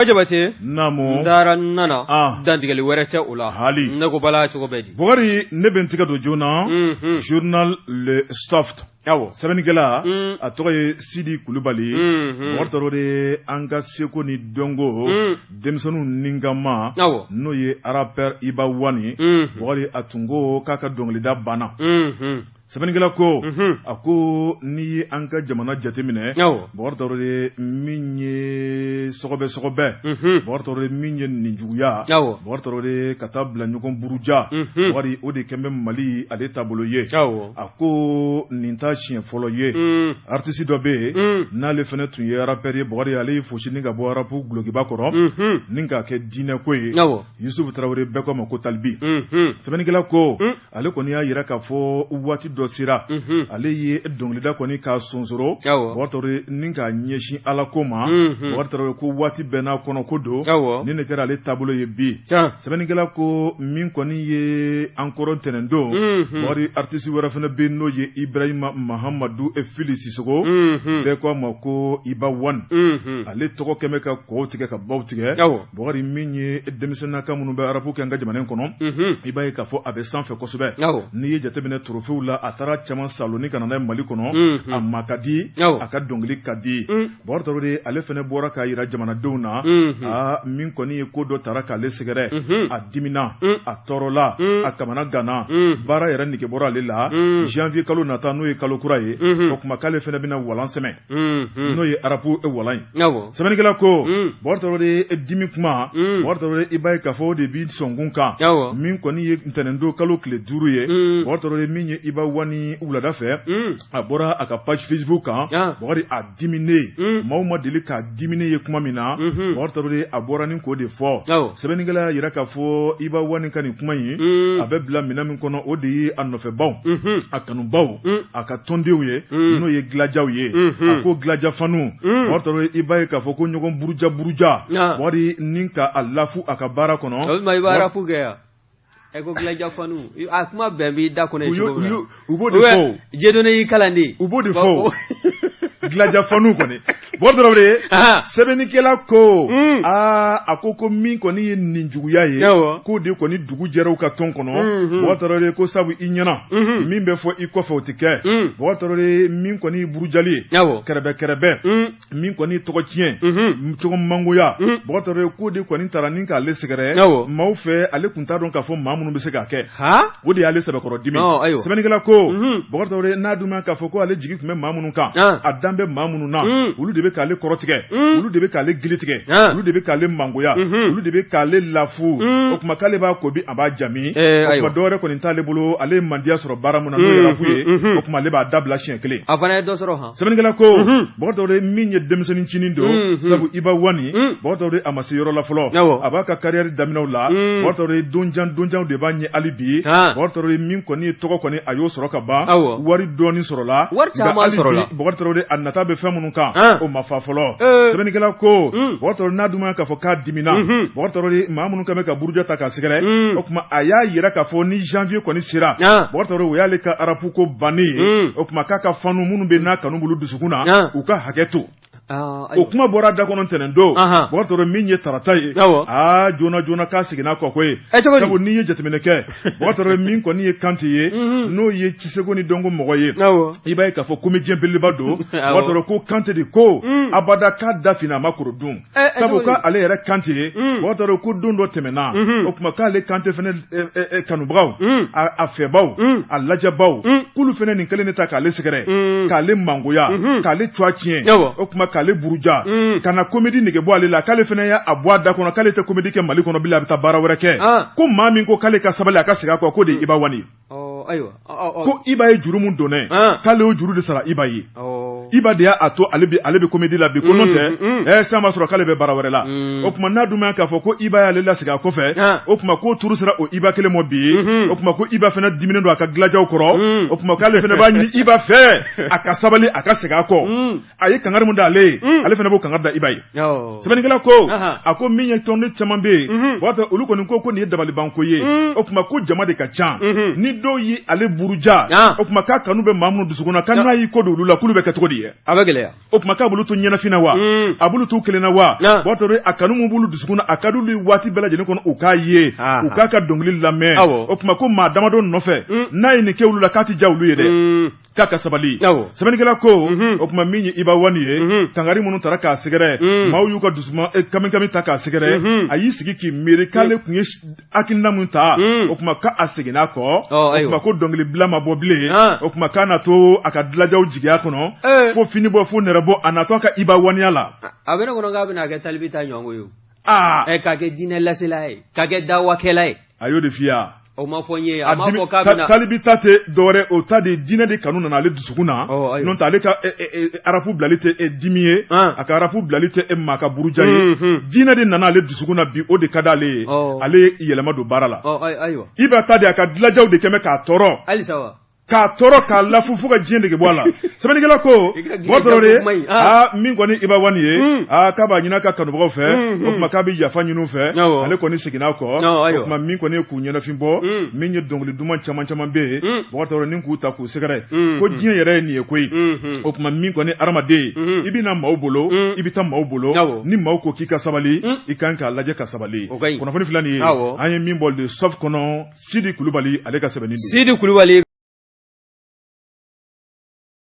Jabate, naamu, n taara n nana, an, dantigɛli wɛrɛ tɛ o la, haali, ne ko Bala cogo bɛ di? Bukari ne bɛ n tɛgɛ don joona, unhun, journal Le Soft, awɔ, sɛbɛnnikɛla, un, a tɔgɔ ye Sidi Kulubali, unhun, Bukari Tarawele an ka seko ni dɔnko, un, denmisɛnninw ninkama, awɔ, n'o ye rappeur Iba One, unhun, Bukari a tun ko k'a ka dɔnkilida banna. Unhun. Sɛbɛnnikɛla ko, unhun, a ko n'i ye an ka jamana jateminɛ, awɔ, Bukari Tarawele min ye sɔgɔbɛ sɔgɔbɛ, unhun, Bukari Tarawele min ye ninjuguya, awɔ, Bukari Tarawele ka taa bila ɲɔgɔn buruja, unhun, Bukari o de kɛn bɛ Mali ale taabolo ye. Awɔ, A ko nin t'a siɲɛ fɔlɔ ye. Artiste dɔ bɛ yen, n'ale fana tun ye rappeur ye, Bukari ale ye fosi ni ka bɔ rap dulokiba kɔrɔ, ni k'a kɛ diinɛko ye. Awɔ. Yusufu Tarawele bɛɛ ko a ma ko Talibi. Sɛbɛnnikɛla ko ale kɔni y'a jira k'a fɔ waati dɔ sera, ale ye dɔnkilida kɔni k'a sonsoro, awɔ, Bukari Tarawele ni k'a ɲɛsin Ala ko ma. Bukari Tarawele ko waati bɛɛ n'a kɔnɔ ko don. Awɔ. Nin de kɛra ale taabolo ye bi. Tiɲɛ. Sɛbɛnnikɛla ko min kɔni ye an kɔrɔ ntɛnɛndon, Bukari artiste wɛrɛ fana bɛ yen n'o ye Ibrahima Mahamadu Fili Sisoko, bɛɛ ko a ma ko Iba One. Ale tɔgɔ kɛn bɛ ka kɔw tigɛ ka baw tigɛ. Awɔ. Bukari min ye denmisɛnninnaka minnu bɛ rap kɛ an ka jamana in kɔnɔ, i b'a ye k'a fɔ a bɛ sanfɛ kosɛbɛ. Awɔ. N'i ye jateminɛ trophée la, a taara caman saloni ka na n'a ye Mali kɔnɔ. A ma ka di, a ka dɔnkili ka di. Bukari Tarawele ale fana bɔra k'a jira jamanadenw na, aa min kɔni ye ko dɔ tara k'ale sɛgɛrɛ, a dimina, a tɔɔrɔla, a kamana ganna, baara yɛrɛ nege bɔra ale la. Janvier kalo nata, n'o ye kalo kura ye, o tuma k'ale fana bɛna walan sɛmɛ, n'o ye rap walan ye. Awɔ. Sɛbɛnnikɛla ko Bukari Tarawele dimi kuma, Bukari Tarawele i b'a ye k'a fɔ o de b'i sɔnkun kan. Awɔ. Min kɔni ye ntɛnɛndon kalo tile 5 ye, Bukari Tarawele min ye Iba One wulada fɛ, a bɔra a ka page Facebook kan. Bukari a diminen, maaw ma deli k'a diminen ye kuma min na, Bukari Tarawele a bɔra ni k'o de fɔ. Awɔ. Sɛbɛnnikɛla y'a jira k'a fɔ Iba One ka nin kuma in, a bɛ bila minɛn min kɔnɔ, o de ye a nɔfɛbaw, a kanubaw, a ka tɔndenw ye, n'o ye gilajaw ye. A ko gilaja fanu, Bukari Tarawele i b'a ye k'a fɔ ko ɲɔgɔn buruja buruja, Bukari ni ka a lafu a ka baara kɔnɔ. O tuma i b'a rap kɛ yan. Ɛ ko gilaja fanu, a kuma bɛn b'i da kɔnɔ cogo min na. U b'o de fɔ. Dieudonné y'i kalan de. U b'o de fɔ. Gilaja fanu kɔni. Bukari Tarawele, sɛbɛnnikɛla ko, aa a ko min kɔni ye ninjuguya ye, k'o de kɔni dugu jɛra u ka tɔn kɔnɔ. Bukari Tarawele ko sabu i ɲɛna, min bɛ fɔ i kɔfɛ o tɛ kɛ. Bukari Tarawele min kɔni ye burujali ye, kɛrɛbɛ kɛrɛbɛ, min kɔni ye tɔgɔ tiɲɛ, cogo mangoya, Bukari Tarawele k'o de kɔni taara ni k'ale sɛgɛrɛ maaw fɛ, ale tun t'a dɔn k'a fɔ maa minnu bɛ se k'a kɛ. O de y'ale sɛbɛkɔrɔ dimi. Sɛbɛnnikɛla ko Bukari Tarawele n'a dun k'a fɔ ko ale jigi tun bɛ maa minnu kan, a dan bɛ maa minnu na, olu de bɛ k'ale kɔrɔ tigɛ, olu de bɛ k'ale gili tigɛ, olu de bɛ k'ale mangoya, olu de bɛ k'ale lafu. O tuma k'ale b'a ko bi a b'a jami. O tuma dɔwɛrɛ kɔni t'ale bolo, ale ye mandiya sɔrɔ baara min na, n'o ye rap ye, o tuma ale b'a dabila siɲɛ kelen. A fana ye dɔ sɔrɔ han. Sɛbɛnnikɛla ko Bukari Tarawele min ye denmisɛnnin cinin don, sabu Iba One, Bukari Tarawele a ma se yɔrɔ la fɔlɔ, a b'a ka carrière daminɛw la. Bukari Tarawele donjan donjanw de b'a ɲɛ hali bi. Bukari Tarawele min kɔni ye tɔgɔ kɔni a y'o sɔrɔ ka ban, wari dɔɔni sɔrɔla, wari caman sɔrɔla. Bukari Tarawele a nata bɛ fɛn minnu kan, o ma fa fɔlɔ. Sɛbɛnnikɛla ko Bukari Tarawele n'a dun k'a fɔ k'a dimina, Bukari Tarawele maa minnu kan bɛ ka buruja ta k'a sɛgɛrɛ, o tuma a y'a jira k'a fɔ ni janvier kɔni sera, Bukari Tarawele o y'ale ka rap ko bannen ye. O tuma k'a ka fanu minnu bɛ n'a kanu bolo dusukun na, u ka hakɛ to. O kuma bɔra da kɔnɔ ntɛnɛn don, Bukari Tarawele min ye tarata ye, aa joona joona k'a seginna kɔ koyi. Sabu n'i ye jateminɛ kɛ, Bukari Tarawele min kɔni ye Kante ye, n'o ye seko ni dɔnko mɔgɔ ye, i b'a ye k'a fɔ comédien belebeleba don. Bukari Tarawele ko Kante de ko abada k'a da finna a ma koro dun, sabu k'ale yɛrɛ Kante ye, Bukari Tarawele ko don dɔ tɛmɛna, o tuma k'ale Kante fana kanubagaw, a fɛbaw, a lajɛbaw, k'olu fana nin kelen de ta k'ale sɛgɛrɛ, k'ale mangoya, k'ale tɔgɔ tiɲɛ, o tuma k'ale buruja, ka na comédie nege bɔ ale la, k'ale fana y'a bɔ a da kɔnɔ k'ale tɛ comédie kɛ Mali kɔnɔ bilen, a bɛ taa baara wɛrɛ kɛ. Ko maa min ko k'ale ka sabali a ka segin a kɔ, k'o de ye Iba One ye. Ayiwa. Ko Iba ye juru min don ne, k'ale y'o juru de sara Iba ye. Iba de y'a to ale bɛ comédie la bi, ko n'o tɛ sisan b'a sɔrɔ k'ale bɛ baara wɛrɛ la. O tuma n'a dun k'a fɔ ko Iba y'ale lasegin a kɔfɛ, o tuma k'o turu sera o Iba kelen ma bi. O tuma ko Iba fana diminen don a ka gilajaw kɔrɔ, o tuma k'ale fana b'a ɲini Iba fɛ a ka sabali a ka segin a kɔ. A ye kangari min da ale ye, ale fana b'o kangari da Iba ye. Sɛbɛnnikɛla ko a ko min ye tɔnden caman bɛ yen, o b'a olu kɔni ko nin ye dabalibanko ye. O tuma ko jama de ka ca, ni dɔw ye ale buruja, o tuma k'a kanu bɛ maa minnu dusukun na, k'a n'a y'i kɔ don olu la, k'olu bɛ kɛ cogo di? ye. A bɛ gɛlɛya. O tuma k'a b'olu to ɲɛnafin na wa? A b'olu to kelen na wa? Bubakari Tarawele, a kanu mun b'olu dusukun na, a ka d'olu ye waati bɛɛ lajɛlen kɔnɔ u k'a ye, u k'a ka dɔnkili lamɛn. O tuma ko maa damadɔ nɔfɛ, n'a ye nin kɛ olu la, k'a tɛ diya olu ye dɛ, k'a ka sabali. Sɛbɛnnikɛla ko, o tuma min ye Iba Wani ye, kangari minnu tara k'a sɛgɛrɛ, maaw y'u ka dusuma kami-kami ta k'a sɛgɛrɛ. A y'i sigi k'i miiri k'ale tun ye hakilina min ta, o tuma k'a seginna a kɔ. O tuma ko dɔnkili bila ma bɔ bilen. O tuma k'a na to a ka dilajaw jigiya kɔnɔ, fo fini bɔ, fo nɛrɛ bɔ, a na to a ka Iba Waniya la. A bɛ ne kɔnɔ k'a bɛna kɛ Talibi ta ɲɔgɔn ye o. K'a kɛ diinɛ lasela ye, k'a kɛ dawakɛla ye. A y'o de f'i ye. O ma fɔ n ye, a ma fɔ k'a bɛna. Talibi ta tɛ dɔwɛrɛ, o ta de diinɛ de kanu nana ale dusukun na. N'o tɛ, ale ka arapu bilali tɛ dimi ye, a ka arapu bilali tɛ maa ka buruja ye. Diinɛ de nana ale dusukun na bi, o de ka d'ale ye, ale ye yɛlɛma don baara la. Ayiwa. Iba ta de, a ka dilajaw de kɛmɛ k'a tɔɔrɔ. Halisa wa? K'a tɔɔrɔ, k'a lafu fo ka diɲɛ dege bɔ a la. Sɛbɛnnikɛla ko, Bubakari Tarawele, aa, min kɔni Iba Wani ye, aa, k'a b'a ɲini a ka kanubagaw fɛ, o tuma k'a bɛ yafa ɲini u fɛ, ale kɔni seginna a kɔ. O tuma min kɔni ye k'u ɲɛnafin bɔ, min ye dɔnkili duman caman caman bɛ yen, Bubakari Tarawele, ni k'u ta k'u sɛgɛrɛ, ko diɲɛ yɛrɛ ye nin ye koyi. O tuma min kɔni hadamaden ye, i bɛ na maaw bolo, i bɛ taa maaw bolo, ni maaw ko k'i ka sabali, i kan k'a lajɛ ka sabali. Kunnafoni filɛ nin ye, an ye min bɔ Le Soft kɔnɔ, Sidi Kulubali ale ka sɛbɛnni don. Sidi Kulubali.